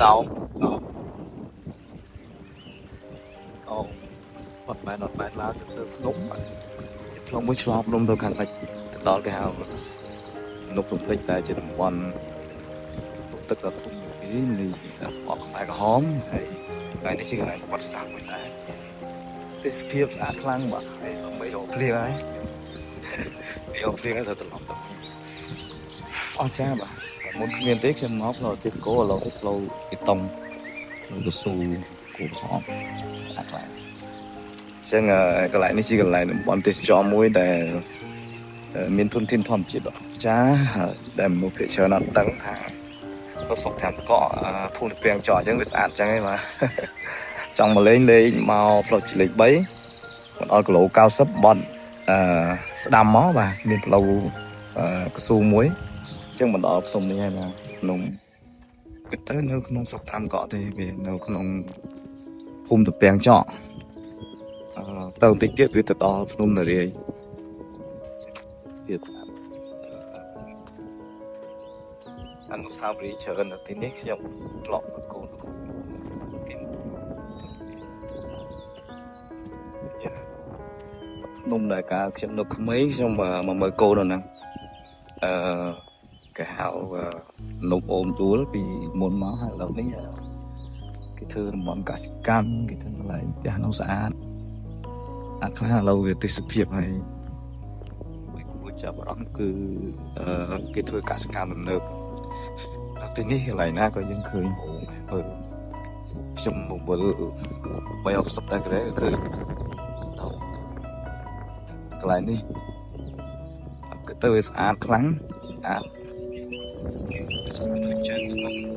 កោងកោងអត់មែនអត់មែនឡើងទៅលើភ្នំបាទភ្នំមួយឆ្លងភ្នំទៅខាងលិចទៅដល់គេហៅនប់រំភ្លេចដែលជាតំបន់ទឹកដ៏ធំមួយគេនៃបកខ្មែរក្រហមហើយកន្លែងនេះជាកន្លែងប្រវត្តិសាស្ត្រមួយដែរទេសភាពស្អាតខ្លាំងបាទហើយដើម្បីរកភ្លៀងហើយរកភ្លៀងហើយត្រូវត្រឡប់ទៅអស្ចារ្យបាទតែមុនគ្មានទេខ្ញុំមកផ្លូវទេសកោឥឡូវផ្លូវបេតុងផ្លូវកស៊ូគោក្រហមស្អាតខ្លាំងអញ្ចឹងកន្លែងនេះជាកន្លែងតំបន់ទេសចរមួយដែលមានធនធានធម្មជាតិដ៏អស្ចារ្យហើយដែលមនុស្សភាគច្រើនអត់ដឹងថាទៅស្រុកត្រាំកក់ភូមិពាំងចော်អញ្ចឹងវាស្អាតអញ្ចឹងឯងបាទចង់មកលេងលេងមកផ្លូវលេខ3មកដល់គីឡូ90បត់អឺស្ដាំមកបាទមានផ្លូវកស៊ូមួយអញ្ចឹងមកដល់ភ្នំនេះហើយបាទភ្នំគិតទៅនៅក្នុងស្រុកត្រាំកក់ទេវានៅក្នុងភូមិតាពាំងចော်អឺទៅបន្តិចទៀតវាទៅដល់ភ្នំនារាយទៀតស្អាតអនុស្សាវរីយ៍ច្រើននៅទីនេះខ្ញុំធ្លាប់មកកូនទីភ្នំដែលកាលខ្ញុំនៅក្មេងខ្ញុំមកមើលកូននៅហ្នឹងអឺគេហៅនំអូមទួលពីមុនមកហើយឥឡូវនេះគេធ្វើតំបន់កសិកម្មគេធ្វើកន្លែងផ្ទះនៅស្អាតអាខ្លះឥឡូវវាទេសភាពហើយមួយគួរចាប់អារម្មណ៍គឺគេធ្វើកសិកម្មទំនើបទីនេះកន្លែងណាក៏យើងឃើញហូមើលខ្ញុំបង្វិល360ដឺក្រេឃើញទៅកន្លែងនេះគឺទៅវាស្អាតខ្លាំងស្អាតស្អាតដូចជើងទៅ